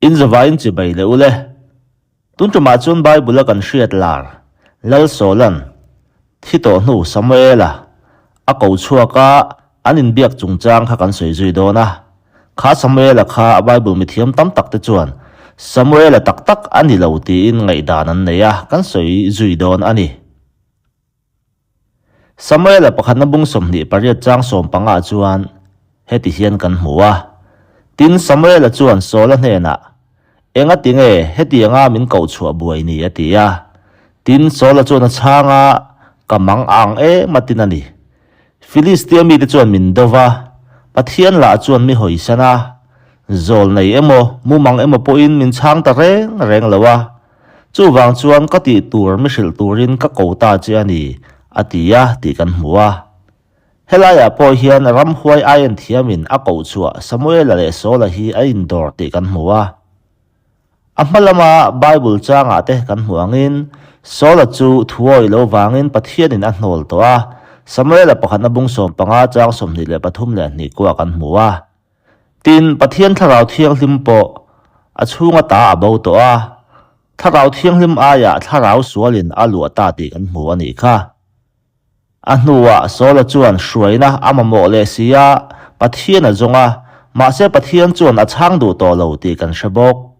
In zavaiin chibai leh ule. Tun tumah chuan Bible-a kan hriat lar Lal Sawla'n thi tawh hnu Samuela a ko chhuak a, an inbiak chungchang kha kan sawi zui dawn a. Kha Samuela kha Bible mithiam tam tak te chuan Samuela tak tak a ni lo tiin ngaihdan an nei a, kan sawi zui dawn a ni. Samuela pakhatna bung 28 chang 15 chuan heti hian kan hmu a, Tin, Samuela chuan Saula hnenah, Enga tinge hetianga min koh chhuah buai ni? a ti a. Tin, Saula chuan a chhang a, Ka mang ang em a tin a ni. Filistia mite chuan min do va, Pathian lah chuan mi hawisan a, zawl nei emaw, mumang emaw pawhin min chhang ta reng reng lo a. Chuvang chuan ka tih tur mi hrilh turin ka ko ta che a ni, a ti a tih kan hmu a. Helaiah pawh hian ramhuai aian thiamin a koh chhuah Samuela leh Saula hi a indawr tih kan hmu a. A hma lama Bible changah te kan hmuh angin Saula chu thuawi lo vangin Pathianin a hnawl tawh a, Samuela pakhatna bung 15 chang 23 leh hnih kuah kan hmu a. Tin, Pathian Thlarau Thianghlim pawh a chhunga ta a bo tawh a, Thlarau Thianghlim aiah Thlarau sualin a luah ta tih kan hmu a nih kha. A hnuah Saula chuan hruaina a mamawh leh si a, Pathian a zawng a, mahse Pathian chuan a chhang duh tawh lo tih kan hre bawk.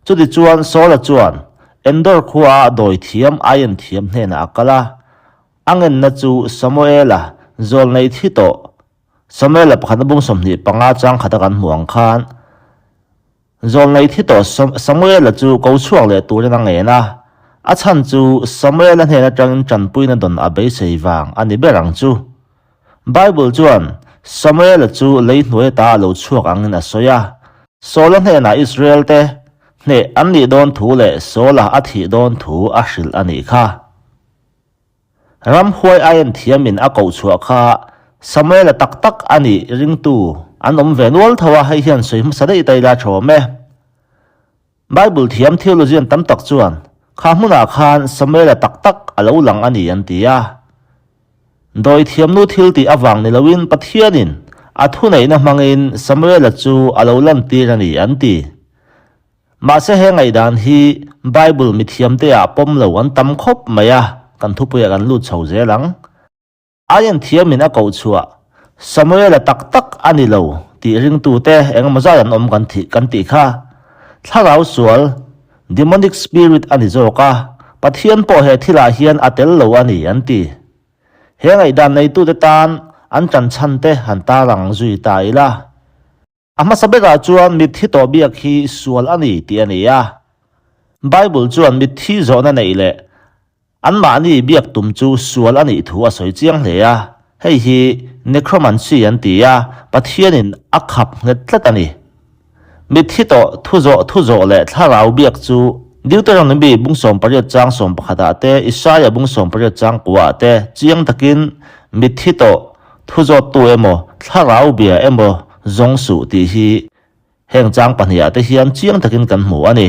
Chutichuan Saula chuan Endor khuaa dawithiam aienthiam hnenah a kal a, a ngenna chu Samuela zawlnei thi tawh Samuela pakhatna bung 25 chang khata kan hmuh ang khan, Zawlnei thi tawh Samuela chu ko chhuak leh turin a ngen a, a chhan chu Samuela hnen atangin tanpuina dawn a beisei vang a ni ber ang chu. Bible chuan Samuela chu lei hnuai ata a lo chhuak angin a sawi a, Saula hnenah Israel-te hneh an nih dawn thu leh Saula a thih dawn thu a hrilh a nih kha. Ramhuai aian thiamin a koh chhuah kha Samuela tak tak a nih ringtu an awm ve nual tho a, hei hian sawi hmasa daih ta ila tha awm e. Bible thiam theologian tam tak chuan kha hmunah khan Samuela tak tak a lo lang a ni an ti a. Dawi thiamnu thil tih avang ni loin Pathianin a thuneihna hmangin Samuela chu a lo lantir a ni an ti. Mahse he ngaihdan hi Bible mithiamte ah pawm lo an tam khawp mai a, kan thupuiah kan lut chho zel ang. Aian thiamin a koh chhuah Samuela tak tak a ni lo tih ringtute engemaw zat an awm kan thih kan tih kha. Thlarau sual, demonic spirit, a ni zawk a, Pathian pawh he thilah hian a tel lo a ni an ti. He ngaihdan neitute tan an ṭanchhan te han tarlang zui ta ila. A hmasa berah chuan mitthi tawh biak hi sual a ni tih a ni a. Bible chuan mitthi zawhna neih leh anmahni biak tum chu sual a nih thu a sawi chiang hle a. Hei hi necromancy an ti a, Pathianin a khap nghet tlat a ni. Mitthi tawh thu zawh thu zawh leh thlarau biak chu Deuteronomy bung 18 chang 11 ah te, Isaiah bung 18 chang 9 ah te chiang takin mitthi tawh Thu zawttu emaw, thlarau bia emaw zawng suh tih hi heng chang pahnihah te hian chiang takin kan hmu a ni.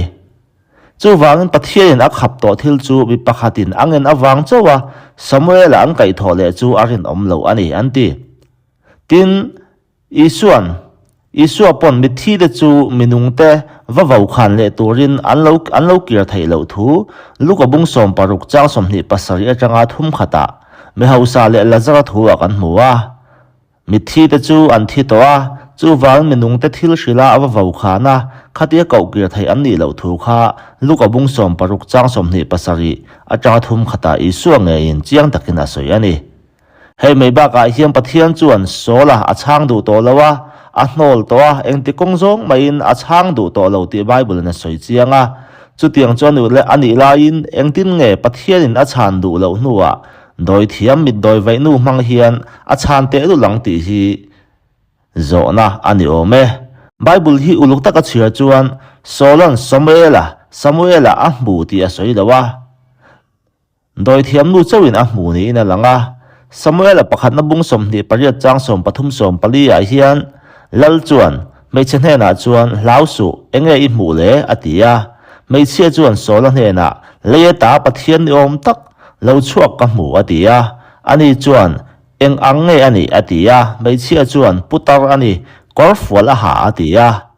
Chuvangin Pathianin a khap tawh thil chu mi pakhatin a ngen avang chauh a Samuela an kaihthawh leh chu a rinawm loh a ni an ti. Tin, Isua'n, Isua pawn mitthi te chu minungte va vokhan leh turin an lo an lo kir theih loh thu Luka bung 60 chang 27 atanga thum khatah mi hausa leh Lazara thu ah kan hmu a. Mitthi te chu an thi tawh a, chuvangin minungte thil hrilha a va vokhan a, khatia koh kir theih an nih loh thu kha Luka bung 60 chang 27 atanga thum khatah Isua ngeiin chiang takin a sawi a ni. Hei mai bakah hian Pathian chuan Saula a chhang duh tawh lo a, a hnawl tawh a, engti kawng zawng maiin a chhang duh tawh lo tih Bible-in a sawi chiang a. Chutiang chuan a nih laiin engtin nge Pathianin a chhan duh loh hnuah dawithiam mitdawi vaihnu hmang hian a chhan teh lul ang tih hi zawhna a ni awm e. Bible hi uluk taka chhiar chuan Saula'n Samuela, Samuela a hmu tih a sawi lo a. Dawithiamnu chauhin a hmu niin a lang a. Samuela pakhatna bung 28 chang 13 14 ah hian Lal chuan hmeichhe hnenah chuan hlau suh, enge i hmuh le? a ti a. Hmeichhia chuan Saula hnenah lei ata Pathian ni awm tak lo chhuak ka hmu a ti a. Ani chuan eng ang nge a nih? a ti a. Hmeichhia chuan putar a ni, kawrfual a ha a ti a.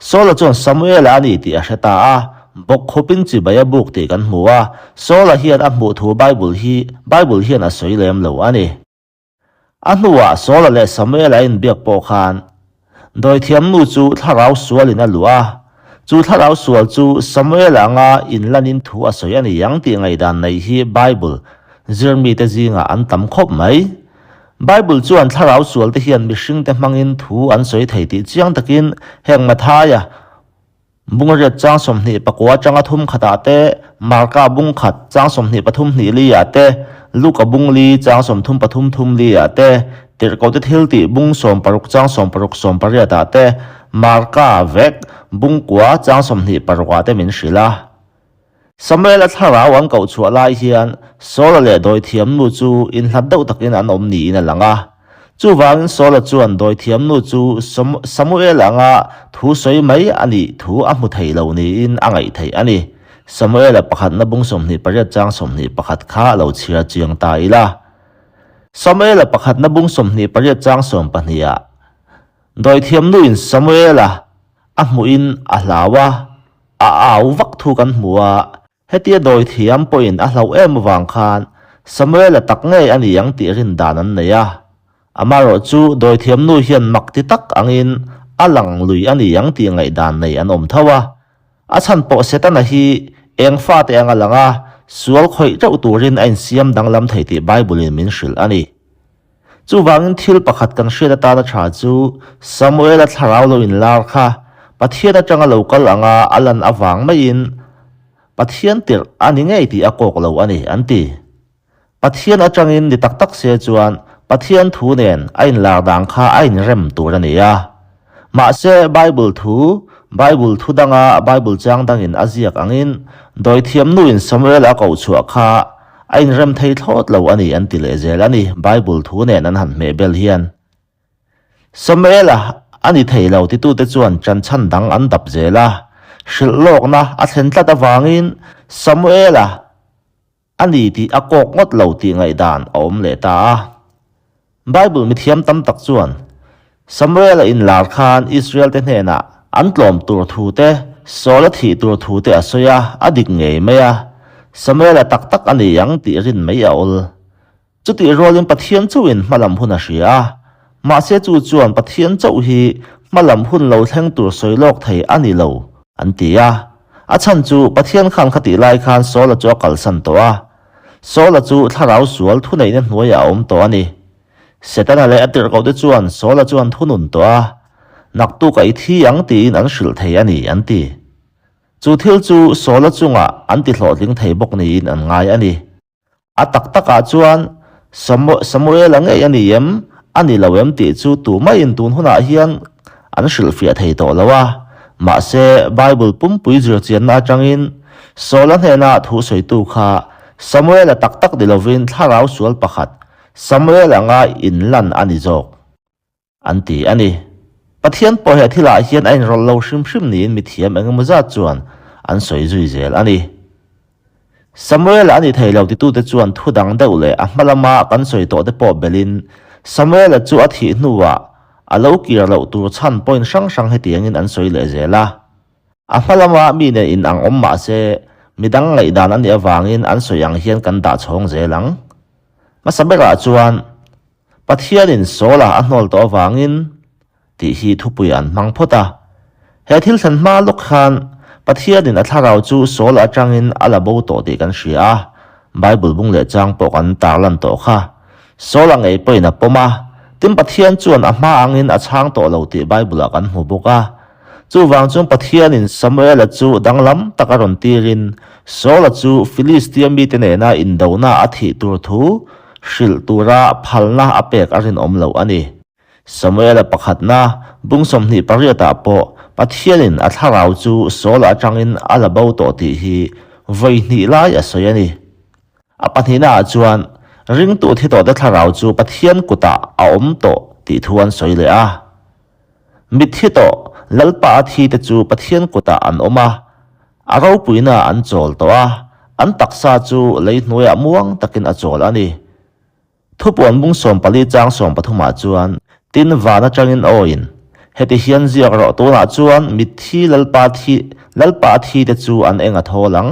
Saula chuan Samuela a ni tih a hre ta a, bawkkhupin chibai a buk tih kan hmu a, Saula hian a hmuh thu Bible hi Bible hian a sawi lem lo a ni. A hnuah Saula leh Samuela a inbiak pawh khan dawithiam nu chu thlarau sualin a luh a, chu thlarau sual chu Samuela anga inlanin thu a sawi a ni ang tih ngaihdan neih hi Bible zirmite zingah an tam khawp mai. Bible chuan thlarau sualte hian mihringte hmangin thu an sawi thei tih chiang takin heng Mathaia, Bungriat chang 24 atanga thum khatah te, Marka bung khat chang 23 hnih liah te, Luka bung li chang 33 thum liah te, Tirhkohte thiltih bung 60 chang 60 18 ah te, Marka vek bung kua chang 26 ah te min hrilh a. Samuel-a thlarau an koh chhuah lai hian Saul-a leh dawithiam nu chu inhlat deuh takin an awm niin a lang a. Chuvangin Saul-a chuan dawithiam nu chu Samuel anga thu sawi mai a nih thu a hmu thei lo niin a ngaih theih a ni. Samuel-a pakhatna bung 28 chang 21 kha lo chhiar chiang ta ila. Samuel-a pakhatna bung 28 chang 12 ah dawithiam nuin Samuel-a a hmuhin a hlau a. A au vak thu kan hmu a, hetia dawi thiam pawhin a hlauh em avang khan Samuel-a tak ngei a ni ang tih rin dan an nei a. Amaherawh chu dawi thiam nu hian mak ti tak angin a lang lui a ni ang tih ngaihdan nei an awm tho a. A chhan pawh Setana hi eng fate anga lang a, sual khawih teuh turin a insiam danglam thei tih Bible-in min hrilh a ni. Chuvangin thil pakhat kan hriat atana tha chu Samuela thlarau lo inlar kha Pathian atanga lo kal anga a lan avang maiin Pathian tirh a ni ngei tih a kawk lo a ni, an ti. Pathian atangin ni tak tak se chuan Pathian thu nen a inlar dan kha a inrem tur a ni a. Mahse Bible thu, Bible thu danga Bible chang dangin a ziak angin dawithiam nuin Samuel a koh chhuah kha a inrem thei thlawt lo a ni an ti leh zel a ni, Bible thu nen an han hmeh bel hian. Samuel-a a ni thei lo titute chuan ṭanchhan dang an dap zel a, hrilh lawkna a thlen tlat avangin Samuel-a A ni tih a kawk ngawt lo tih ngaihdan a awm leh ta a. Bible mithiam tam tak chuan Samuel-a inlar khan Israel-te hnenah an tlawm tur thu te, Saul-a thih tur thu te a sawi a, a dik ngei mai a. Samuel-a tak tak a ni ang tih rin mai a awl. Chutih rualin Pathian chauhin hmalam hun a hria a, mahse chu chuan Pathian chauh hi hmalam hun lo thleng tur sawi lawk thei a ni lo, an ti a. A chhan chu Pathian khan khatih lai khan Saula chu a kalsan tawh a, Saula chu thlarau sual thuneihna hnuaiah a awm tawh a ni. Setana leh a tirhkohte chuan Saula chu an thunun tawh a, naktukah i thi ang tiin an hrilh thei a ni, an ti. Chu thil chu Saula chungah an ti hlawhtling thei bawk niin an ngai a ni. A tak takah chuan Samuel-a ngei a ni em, a ni lo em tih chu tumaiin tun hunah hian an hrilhfiah thei tawh lo a. Mahse, Bible pumpui zirchianna atangin Saul-a hnena thu sawitu kha Samuel-a tak tak ni lovin thlarau sual pakhat Samuel anga inlan a ni zawk. An ti a ni. Pathian pawh he thilah hian a inrawlh lo hrim hrim niin mithiam eng emaw zat chuan an sawi zui zel a ni. Samuel-a a ni thei lo titute chuan thu dang deuh leh a hma lama kan sawi tawh te pawh belhin Samuel-a chu a thih hnuah a lo kir loh tur chhan point hrang hrang hetiangin an sawi leh zel a. A hma lama mi nen inang awm mah se midang ngaihdan a nih avangin an sawi ang hian kan dah chhawng zel ang. Hmasa berah chuan Pathianin Saul-a a hnawl tawh avangin tih hi thupui an hmang phawt a. He thil thlen hma lawk khan Pathianin a thlarau chu Saul-a atangin a la bo tawh tih kan hria a, Bible bung leh chang pawh kan tarlan tawh kha. Saul-a ngei pawhin a pawm a, tin Pathian chuan a hma angin a chhang tawh lo tih Bible-ah kan hmu bawk a. Chuvang chuan Pathianin Samuel-a chu danglam taka rawn tirin Saul-a chu Filistia mite nena indona a thih tur thu hrilh tura phalna a pek a rinawm lo a ni. Samuel-a pakhatna bung 28 ah pawh Pathianin a thlarau chu Saul-a atangin a la bo tawh tih hi vawi hnih lai a sawi a ni. A pahnihnaah chuan ringtu thi tawhte thlarau chu Pathian kutah a awm tawh tih thu an sawi leh a. Mitthi tawh, Lalpa a thi te chu Pathian kutah an awm a, a ropuina an chawl tawh a, an taksa chu lei hnuaiah muang takin a chawl a ni. Thupuan bung 14 chang 13 ah chuan, Tin van atangin awiin, Heti hian ziak rawh tunah chuan mitthi Lalpa thi Lalpa a thi te chu an eng a thawl ang.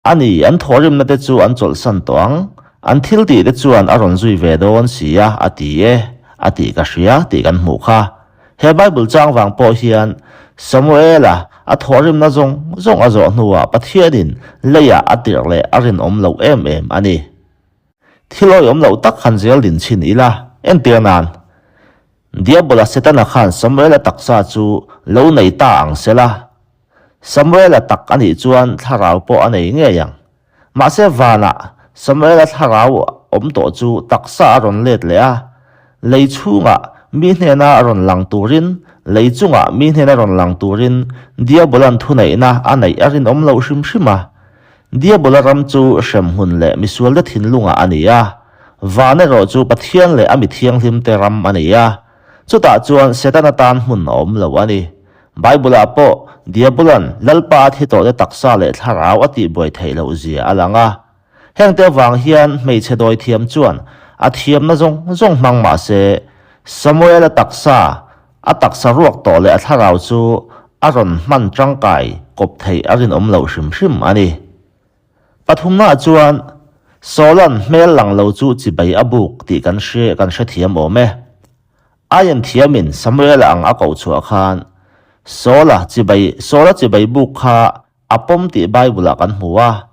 A ni, an thawhrimna te chu an chawlhsan tawh ang. An thil tih te chuan a rawn zui ve dawn si a, a ti e, a tih ka hria tih kan hmuh kha. He Bible chang vang pawh hian Samuela a thawhrimna zawng zawng a zawh hnuah Pathianin leiah a tirh leh a rinawm loh em em a ni. Thil awihawm loh tak han zel din chhin ila, entir nan, Diabola Setana khan Samuela taksa chu lo nei ta ang sela, Samuela tak a nih chuan thlarau pawh a nei ngei ang. Mahse vanah Samuela thlarau awm tawh chu taksa a rawn let leh a, lei chhungah mi hnena rawn lang turin, lei chungah mi hnena rawn lang turin Diabola'n thuneihna a neih a rinawm loh hrim hrim a. Diabola ram chu hremhmun leh misualte thinlungah a ni a, van erawh chu Pathian leh a mi thianghlimte ram a ni a, chutah chuan Setana tan hmun a awm lo a ni. Bible-ah pawh Diabola'n Lalpa a thi tawhte taksa leh thlarau a tihbuai theih loh zia a lang a. Hengte avang hian hmeichhe dawithiam chuan a thiamna zawng zawng hmang mah se, Samuel-a taksa, a taksa ruak tawh leh a thlarau chu a rawn hman tangkai kawp theih a rinawm loh hrim hrim a ni. Pathumnaah chuan Saul-a'n hmel lang lo chu chibai a buk tih kan hre kan hrethiam awm e. Aian thiamin Samuela ang a koh chhuah khan Saul-a chibai Saul-a chibai buk kha a pawm tih Bible-ah kan hmu a.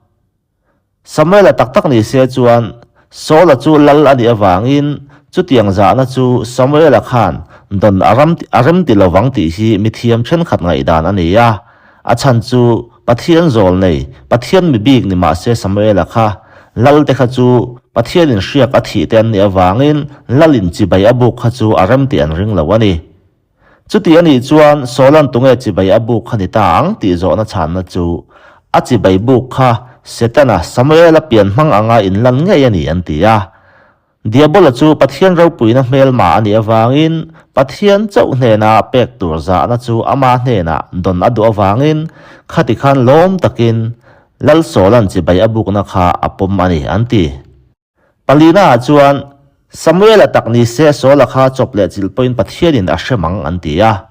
Samuela tak tak ni se chuan Saul-a chu lal a nih avangin chutiang zahna chu Samuela khan dawn a ram a rem ti lovang tih hi mithiam thenkhat ngaihdan a ni a. A chhan chu Pathian zawl nei, Pathian mi bik ni mah se Samuela kha lal te kha chu Pathianin hriak a thih te an nih avangin lalin chibai a buk kha chu a rem tih an ring lo a ni. Chuti a nih chuan Saula'n tunge chibai a buk kha ni ta ang tih zawhna chhanna chu a chibai buk kha Setana Samuela pian hmang anga inlan ngei a ni an ti a. Diabola chu Pathian ropuina hmelma a nih avangin Pathian chauh hnena pek tur zahna chu ama hnenah dawn a duh avangin khati khan lawm takin Lalsawla'n chibai a bukna kha a pawm a ni, an ti. Palina ah chuan Samuela tak ni se Sawla kha chawp leh chilh pawhin Pathianin a hrem ang, an ti a.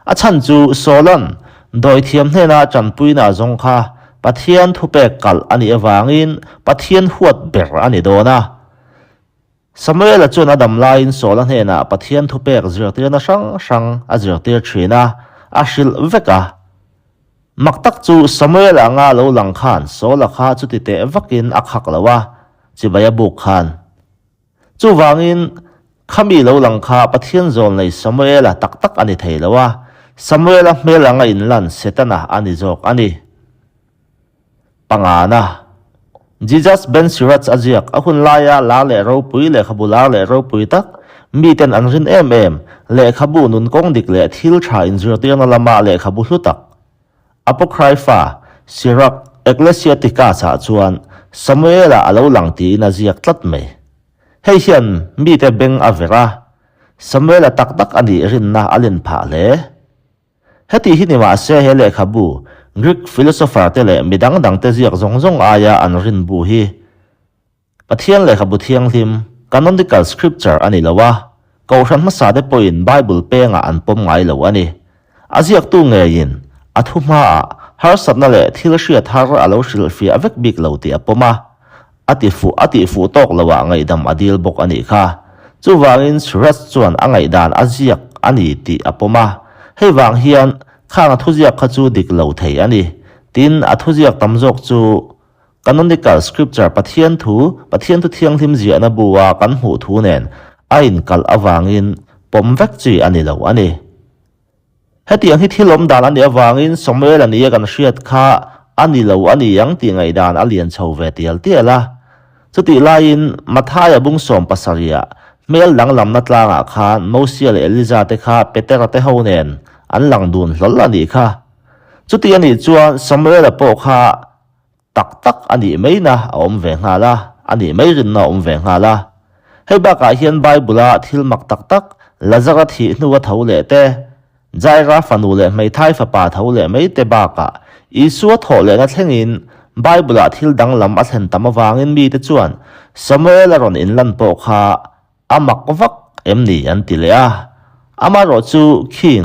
A chhan chu Sawla'n dawithiam hnena tanpuina a zawng kha Pathian thupek kalh a nih avangin Pathian huat ber a ni dawn a. Samuela chuan a dam laiin Saula hnenah Pathian thupek zirtirna hrang hrang a zirtir thin a, a hrilh vek a. Mak tak chu Samuela anga lo lang khan Saula kha chuti teh vakin a khak lo a, chibai a buk khan. Chuvangin, khami lo lang kha Pathian zawlnei Samuela tak tak a ni thei lo a, Samuela hmel anga inlan Setana a ni zawk a ni. Pangana, Jesus Ben Sirach a ziak, a hun laia lar leh ropui, lehkhabu lar leh ropui tak, miten an rin em em, lehkhabu nun kawng dik leh thil tha inzirtirna lama lehkhabu hlu tak, Apocrypha, Sirach, Ecclesiaticus-ah chuan Samuel-a a lo lang tiin a ziak tlat mai. Hei hian mite beng a verh a, Samuel-a tak tak a nih rinna a len phah hle. Heti hi ni mahse he lehkhabu, Greek philosopher te leh mi dang dangte ziak zawng zawng aia an rin bu hi Pathian lehkhabu thianghlim, canonical scripture, a ni lo a, kohhran hmasa te pawhin Bible pengah an pawm ngai lo a ni. A ziaktu ngeiin a thu hmaah harsatna leh thil hriat har a lo hrilhfiah vek bik lo tih a pawm a. A ti fuh a tih fuh tawk lo ah ngaihdam a dil bawk a nih kha. Chuvangin Suraj chuan a ngaihdan a ziak a ni tih a pawm a. Hei vang hian khang a thuziak kha chu dik lo thei a ni. Tin, a thuziak tam zawk chu Canonical Scripture Pathian thu, Pathian thu thianghlim ziahna bu a kan hmuh thu nen a inkalh avangin pawm vek chi a ni lo a ni. Hetiang hi thil awm dan a nih avangin Samuel a nia kan hriat kha a ni lo a ni ang tih ngaihdan a lian chho ve tial tial a. Chutih laiin Mathaia bung 70 ah hmel danglamna tlangah khan Mosia leh Eliza te kha Petera te ho nen an lang dun hlawl a nih kha. Chutih a nih chuan Samuel-a pawh kha Tak tak a nih maina a awm ve nghal a, a nih mai rinna a awm ve nghal a. Hei bakah hian Bible-a thil mak tak tak, Lazara thih hnua tho leh te, Jaira fanu leh hmeithai fapa tho leh mai te bakah Isua thawh lehna thlengin Bible-ah thil danglam a thlen tam avangin mite chuan Samuel-a rawn inlan pawh kha A mak vak em ni an ti leh a, amaherawh chu King.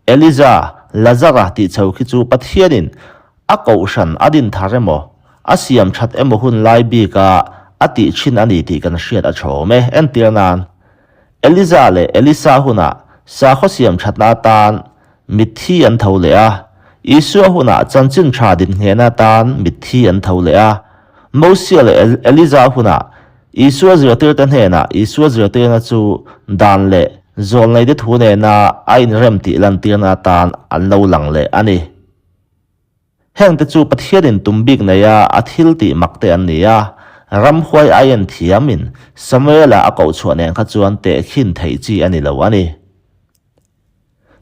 Eliza, Lazara tih chho khi chu Pathianin a kohhran a din thar emaw, a siam that emaw hun lai bika a tih thin a ni tih kan hriat a tha awm e. Entir nan, Eliza leh Elisa hunah sakhaw siam thatna atan mitthi an tho leh a, Isua hunah chanchin tha din nghehna atan mitthi an tho leh a, Mosia leh Eliza hunah Isua zirtirte hnenah Isua zirtirna chu dan leh zawlneite thu nena a inrem tih lantirna atan an lo lang leh a ni. Hengte chu Pathianin tum bik neia a thil tih mak te an ni a, ramhuai aiin thiamin Samuela a kohchhuah nen kha chuan tehkhin theih chi a ni lo a ni.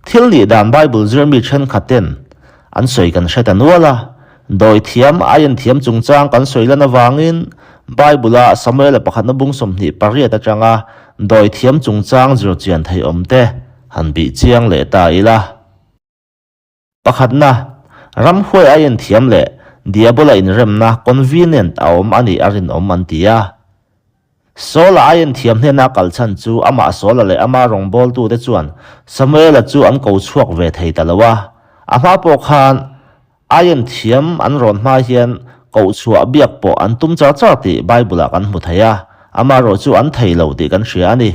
Thil nih dan Bible zirmi thenkhat ten an sawi kan hre ta nual a, dawithiam aiin thiam chungchang kan sawi lan avangin Bible-a Samuela pakhatna bung 28 atanga dawithiam chungchang zir chian thei awm te han bih chiang leh ta ila. Pakhatna, ramhuai aiin thiam leh Diabola inremna convenient a awm a nih a rinawm an ti a. Saula aiin thiam hnena a kal chhan chu amah Saula leh ama rawngbawltute chuan Samuela chu an ko chhuak ve thei ta lo a. A hma pawh khan aiin thiam an rawn hma hian koh chhuah biak pawh an tum char char tih Bible-ah kan hmu thei a, amaherawh chu an thei lo tih kan hria a ni.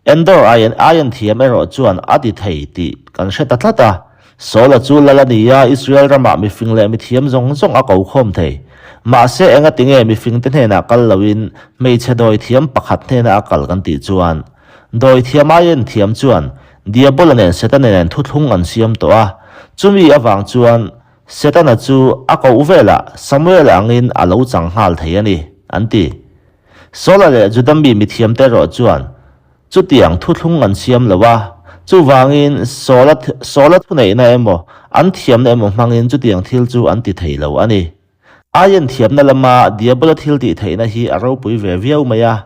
Endor aiin aiin thiam erawh chuan a ti thei tih kan hre ta tlat a. Saula chu lal a ni a, Israel ramah mifing leh mithiam zawng zawng a ko khawm thei. Mahse engati nge mifingte hnenah kal loin hmeichhe dawithiam pakhat hnena a kal kan tih chuan, dawithiam aiin thiam chuan Diabola nen Setana nen thuthlung an siam tawh a, chumi avang chuan Setana chu a koh velah Samuela angin a lo chang nghal thei a ni, an ti. Saula leh Juda mi mithiamte erawh chuan chutiang thuthlung an siam lo a, chuvangin Saula Saula thuneihna emaw an thiamna emaw hmangin chutiang thil chu an ti thei lo a ni. Aian thiamna lama Diabola thil tih theihna hi a ropui ve viau mai a.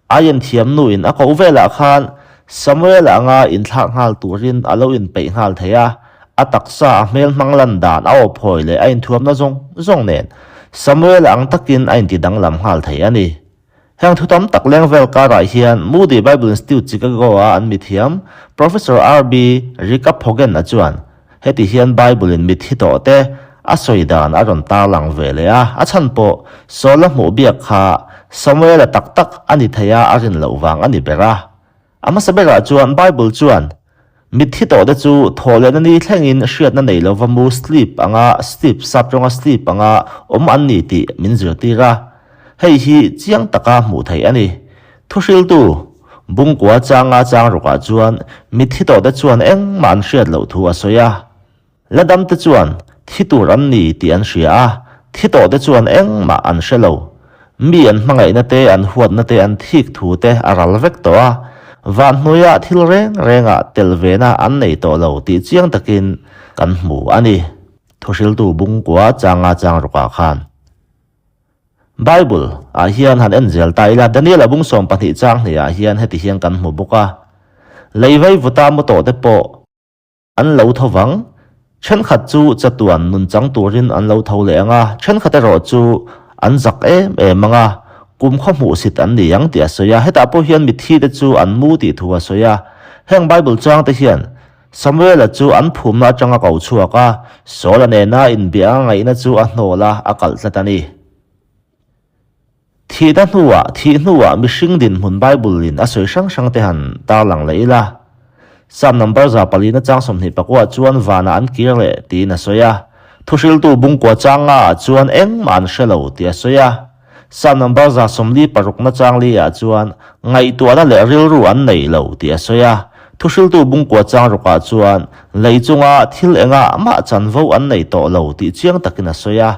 Aian thiamnuin a koh velah khan Samuela anga inthlak nghal turin a lo inpeih nghal thei a, A taksa, a hmel hmang lan dan, a aw phawi leh a inthuamna zawng zawng nen Samuel ang takin a inti danglam nghal thei a ni. Heng thu tam tak leng vel karah hian Moody Bible Institute Chicago-a an mithiam Professor RB Rikaphogen-a chuan heti hian Bible-in mitthi tawh te a sawi dan a rawn tarlang ve leh a, a chhan pawh Saul-a hmuh biak kha Samuel-a tak tak a ni thei a a rin loh vang a ni ber a. A hmasa berah chuan Bible chuan mitthi tawhte chu thawhlehna ni thlengin hriatna nei lova mu sleep anga sleep sap tawnga sleep anga awm an ni tih min zirtir a. Hei hi chiang taka hmuh theih a ni. Thuhriltu Bungkua changa chang rukah chuan mitthi tawhte chuan engmah an hriat loh thu a sawi a. La damte chuan thi tur an ni tih an hria a, thi tawhte chuan engmah an hre lo. Mi an hmangaihna te, an huatna te, an thik thu te a ral vek tawh a, van hnuaiah thil reng rengah tel vena an nei tawh lo tih chiang takin kan hmu a ni. Thuhriltu Bungkua changa chang rukah khan Bible ah hian han en zel ta ila, Daniel-a bung 12 chang hnih ah hian heti hian kan hmu bawk a, Lei veivuta mu tawhte pawh, An lo tho vang. Thenkhat chu chatuan nun chang turin an lo tho leh ang a, thenkhat erawh chu an zak em em ang a, kum khaw hmuhsit an ni ang tih a sawi a. Hetah pawh hian mitthi te chu an mu tih thu a sawi a. Heng Bible chang te hian Samuela chu an phumna atanga ko chhuak a, Saula nena inbiak a ngaihna chu a hnawl a, a kalh tlat a ni. Thihna hnuah, thih hnuah mihring dinhmun Bible-in a sawi hrang hrang te han tarlang leh ila. Psalm number 400 na chang 24 chuan vanah an kir leh tiin a sawi a. Thuhriltu bungkua chang ngaah chuan engmah an hre lo tih a sawi a. Psalm number 46 na chang liah chuan ngaihtuahna leh rilru an nei lo tih a sawi a. Thuhriltu bungkua chang rukah chuan lei chunga thil engah mah chanvo an nei tawh lo tih chiang takin a sawi a.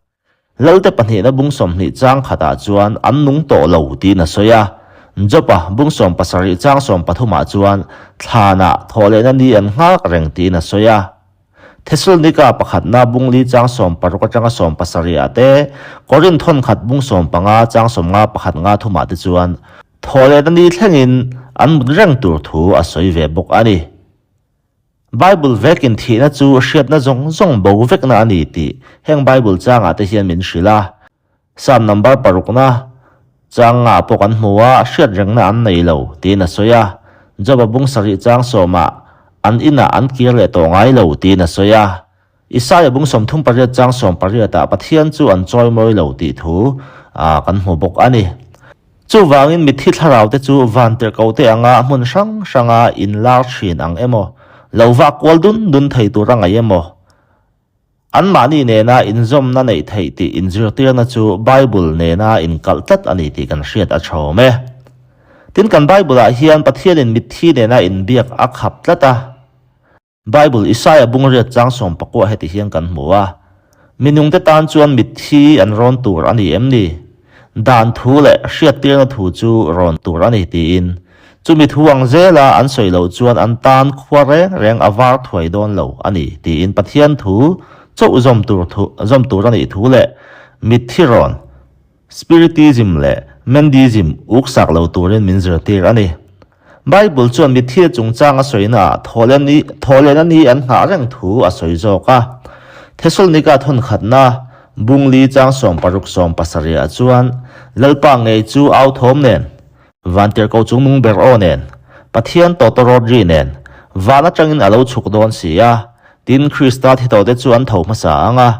Lalte pahnihna bung 20 chang khatah chuan an nung tawh lo tiin a sawi a. Job-a bung 17 chang 13 ah chuan thlanah thawhlehna ni an nghak reng tiin a sawi a. Thesalonika pakhatna bung li chang 60 atanga 70 ah te, Korinth thawnkhat bung 15 chang 51 nga thumah te chuan thawhlehna ni thlengin an mut reng tur thu a sawi ve bawk a ni. Bible vekin thihna chu hriatna zawng zawng bo vekna a ni tih heng Bible changah te hian min hrilh a. Psalm number parukna chang ngah pawh kan hmu a, hriat rengna an nei lo tiin a sawi a. Job-a bung sarih chang sawmah An inah an kir leh tawh ngai lo tiin a sawi a. Isaia bung 38 chang 18 ah Pathian chu an chawimawi lo tih thu kan hmu bawk a ni. Chuvangin mitthi thlarau te chu vantirhkoh te anga hmun hrang hranga inlar thin ang emaw, lo vah kual dun dun thei tur a ngaih emaw, Anmahni nena inzawmna neih theih tih inzirtirna chu Bible nena inkalh tlat a ni tih kan hriat a thawm e. Tin, kan Bible-ah hian Pathianin mitthi nena inbiak a khap tlat a. Bible Isaia bungriat chang 19 heti hian kan hmu a, Mi nungte tan chuan mitthi an rawn tur a ni em ni? Dan thu leh hriattirna thu chu rawn tur a ni tiin. Chumi thu ang zela an sawi loh chuan an tan khua reng reng a var thuai dawn lo a ni tiin Pathian thu chauh zawm tur thu zawm tur a nih thu leh mitthi rawn Spiritism leh Mendism uksak lo turin min zirtir a ni. Bible chuan mitthi chungchang a sawina ah thawhlen i thawhlen a ni an nghah reng thu a sawi zawk a. Thesalonika thawnkhatna bungli chang 60 70 ah chuan Lalpa ngei chu au thawm nen Vantirhkoh chungnung ber aw nen, Pathian tawtawrawt ri nen, van atangin a lo chhuk dawn si a, tin Krista thi tawhte chu an tho hmasa ang a.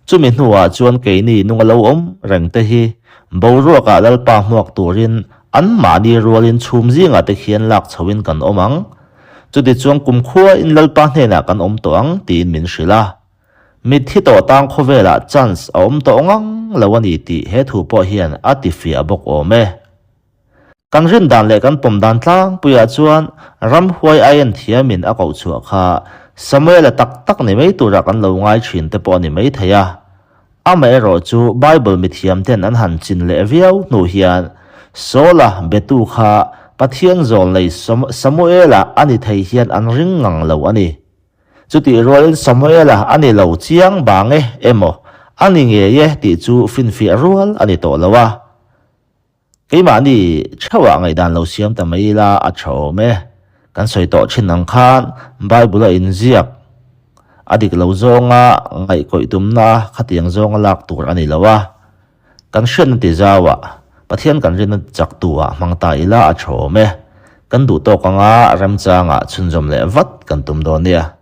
Chumi hnuah chuan keini nung a lo awm reng te hi boruakah Lalpa hmuak turin anmahni rualin chhum zingah te khian lak chhoin kan awm ang. Chutichuan kumkhuain Lalpa hnenah kan awm tawh ang tiin min hrilh a. Mitthi tawh tang khawvelah chance a awm tawh ngang lo a ni tih he thu pawh hian a tifiah bawk awm e. Kan rin dan leh kan pawm dan tlangpuiah chuan ramhuai aiin thiamin a koh chhuah kha Samuel-a tak tak ni mai turah kan lo ngai thin te pawh a ni mai thei a. Amaherawh chu Bible mithiam ten an han chin leh viau hnu hian Saul-a betu kha Pathian zawlnei Samuel-a a ni thei hian an ring ngang lo a ni. Chutih rualin Samuela a ni lo chiang bang e emaw a ni ngei e tih chu finfiah rual a ni tawh lo a. Keimahni theuhah ngaihdan lo siam ta mai ila a tha awm e. Kan sawi tawh thin ang khan Bible a inziak a dik lo zawnga ngaihkawih tumna khatiang zawnga lak tur a ni lo a. Kan hriatna ti zauah Pathian kan rinna ti chak tu ah hmang ta ila a tha awm e. Kan duh tawk anga remchangah chhunzawm leh vat kan tum dawn nia.